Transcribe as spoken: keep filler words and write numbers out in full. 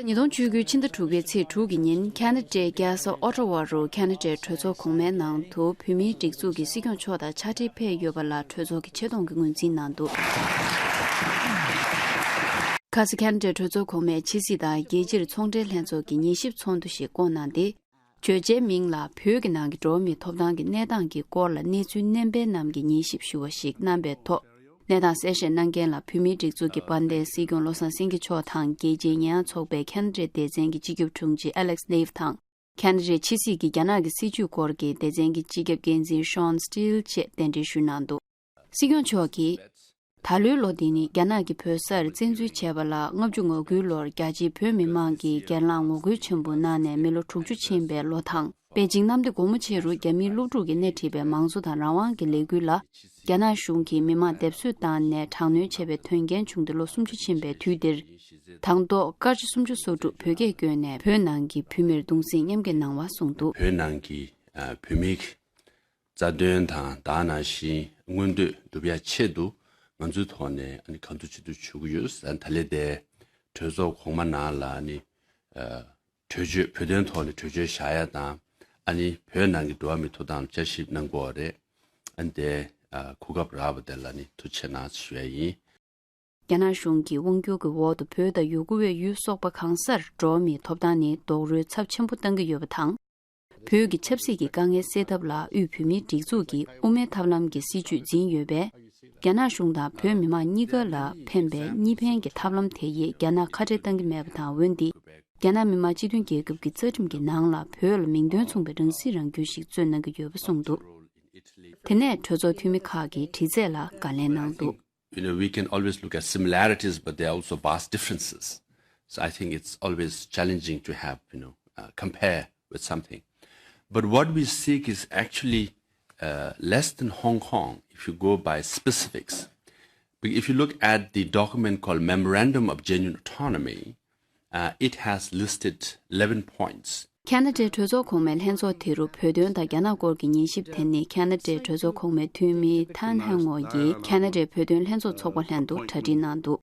ཉིས་སྟོང་བཅུ་དགུ་ཕྱི་ཟླ་དྲུག་པའི་ཚེས་དྲུག་གི་ཉིན་ཁ་ན་ཌའི་རྒྱལ་ས་ཨོ་ཊ་ཝ་རུ་ཁ་ན་ཌའི་གྲོས་ཚོགས་གོང་མའི་ནང་དུ་བོད་མིའི་སྒྲིག་འཛུགས་ཀྱི་སྲིད་སྐྱོང་མཆོག་དང་ཕྱག་སྦྲེལ་ཕེབས་ཡོད་པ་ལ་གྲོས་ཚོགས་ཀྱི་ཆེ་མཐོང་གི་ངོས་འཛིན་གནང་འདུག་ཁ་སང་ཁ་ན་ཌའི་གྲོས་ཚོགས་གོང་མས་ཕྱི་སྲིད་དང་རྒྱལ་སྤྱིར་ཚོང་འབྲེལ་ལྷན་ཚོགས་ཀྱི་ཉན་ཞིབ་ཚོགས་འདུ་ཞིག་བསྐོངས་གནང་སྟེ། བརྗོད་བྱའི་མིང་ལ་བོད་ཀྱི་ནང་གི་འགྲོ་བ་མིའི་ཐོབ་ཐང་གི་གནས་སྟངས་ཀྱི་སྐོར་ལ་གནས་ཚུལ་སྣོན་པ་རྣམས་ཀྱི་ཉན་ཞིབ་ཞུ་བ་ཞིག་གནང་པའི་ཐོག་གནས་སྟངས་གསལ་བཤད་གནང་མཁན་ལ་བོད་མིའི་སྒྲིག་འཛུགས་ཀྱི་དཔལ་ལྡན་སྲིད་སྐྱོང་བློ་བཟང་སེང་གེ་མཆོག་དང་རྒྱལ་སྤྱིའི་ཉེས་ཡངས་ཚོགས་པའི་ཁ་ན་ཌའི་སྡེ་ཚན་གྱི་སྤྱི་ཁྱབ་དྲུང་ཆེ་ཨ་ལེག་སི་ནེབ་དང་། ཁ་ན་ཌའི་ཕྱི་སྲིད་ཀྱི་རྒྱ་ནག་གི་སྲིད་བྱུས་སྐོར་གྱི་སྡེ་ཚན་གྱི་སྤྱི་ཁྱབ་འགན་འཛིན་ཤོན་སི་ཊིལ་བཅས་གདན་འདྲེན་ཞུས་གནང་འདུག་སྲིད་སྐྱོང་མཆོག་གིས། ད་ལོའི་ལོ་འདི་ནི་རྒྱ་ནག་གིས་བོད་སར་བཙན་འཛུལ་བྱས་པ་ལ་ལྔ་བཅུ་ང་དགུའི་ལོར་རྒྱ་ཆེའི་བོད་མི་མང་གིས་སྒེར་ལངས་ངོ་རྒོལ་ཆེན་པོ་གནང་ནས་མི་ལོ་དྲུག་ཅུ་ཕྱིན་པའི་ལོ་དང་། པེ་ཅིང་གནམ་བདེ་སྒོ་མོ་ཆེ་རུ་རྒྱ་མིའི་སློབ་ཕྲུག་གིས་སྣེ་ཁྲིད་པའི་མང་གཙོ་དང་རང་དབང་གི་ལས་འགུལ་ལ། རྒྱ་ནག་གཞུང་གིས་མི་མང་སྡེབ་གསོད་བཏང་ནས་དྲག་གནོན་བྱས་པའི་དོན་རྐྱེན་བྱུང་སྟེ་ལོ་སུམ་ཅུ་ཕྱིན་པའི་དུས་འདིར། དང་ཐོག་སྐར་ཆ་སུམ་ཅུ་སོ་དྲུག་བོད་སྐད་བསྐྱོན་ནས་བོད་ནང་གི་བོད་མིར་གདུང་སེམས་མཉམ་སྐྱེད་གནང་བ་གསུངས་འདུག་བོད་ནང་གི་ཨ་བོད་མིའི་རྩ་དོན་དང་དེ་ནང་བཞིན་མངོན་འདོད་སྒྲུབ་ཡ་ཆེད་དུ་ང་ཚོའི་ཐོག་ནས་ཨ་ནི་གང་ཐུབ་ཅི་ཐུབ་བྱེད་ཀྱི་ཡོད། ཨ་ནི་ད་ལན་དེ་གྲོས་ཚོགས་གོང་མ་ནང་ལ་ཨ་ནི་ཨ་གྲོས་ཆོད་བོད་དོན་ཐོག་ནས་གྲོས་ཆོད་བཞག་ཡ་དང་། ཨ་ནི་བོད་ནང་གི་འགྲོ་བ་མིའི་ཐོབ་ཐང་ལ་བསྐྱར་ཞིབ་གནང་དགོས་པ་རེད། ཨ་ནི་དེ་ཨ་གོ་སྐབས་རག་པ་དེ་ལ་ནི་ཐུགས་རྗེ་གནང་ཞུ་ཡ་ཡིན། རྒྱ་ནག་གཞུང་གི་དབང་བསྒྱུར་གྱི་འོག་ཏུ་བོད་དང་ཡུ་གུར་བའི་ཡུལ་སོགས་པ་གང་སར་འགྲོ་བ་མིའི་ཐོབ་ཐང་ནི་རྡོག་རོལ་ཚབས་ཆེན་པོ་བཏང་གི་ཡོད་པ་དང་། བོད་ཀྱི་ཆབ་སྲིད་ཀྱི་དཀའ་ངལ་སེལ་ཐབས་ལ་དབུས་བོད་མིའི་སྒྲིག་འཛུགས་ཀྱིས་དབུ་མའི་ཐབས་ལམ་གྱི་སྲིད་བྱུས་འཛིན་ཡོད་པས། རྒྱ་ནག་གཞུང་དང་བོད་མི་མང་གཉིས་ཀ་ལ་ཕན་པའི་གཉིས་ཕན་གྱི་ཐབས་ལམ་དེ་ཡིས་རྒྱ་ནག་ཁ་བྲལ་གཏང་གི་མེད་པ་དང་། འོན་ཏེ། རྒྱ་ནག་མི་དམངས་སྤྱི་མཐུན་རྒྱལ་ཁབ་ཀྱི་རྩ་ཁྲིམས་ཀྱི་ནང་ལ་བོད་ལ་མིང་དོན་མཚུངས་པའི་རང་སྲིད་རང་སྐྱོང་ཞིག་རྩོད་གནང་གི་ཡོད་པ་གསུངས་འདུག་དེ་ནས་གྲོས་ཚོགས་འཐུས་མི་ཁག་གིས་དྲི་རྩད་ལ་བཀའ་ལན་གནང་འདུག You know, we can always look at similarities, but there are also vast differences. So I think it's always challenging to have, you know, uh, compare with something. But what we seek is actually uh, less than Hong Kong, if you go by specifics. But if you look at the document called Memorandum of Genuine Autonomy, uh, it has listed eleven points. ཁ་ན་ཌའི་གྲོས་ཚོགས་གོང་མའི་ལྷན་ཚོགས་དེ་རུ་བོད་དོན་དང་རྒྱ་ནག་སྐོར་གྱི་ཉན་ཞིབ་དེ་ནི་ཁ་ན་ཌའི་གྲོས་ཚོགས་གོང་མའི་འཐུས་མི་ཐན་ཧན་ངོ་ཡིས་ཁ་ན་ཌའི་བོད་དོན་ལྷན་ཚོགས་ཚོགས་པ་ལྷན་དུ་གྲ་སྒྲིག་གནང་འདུག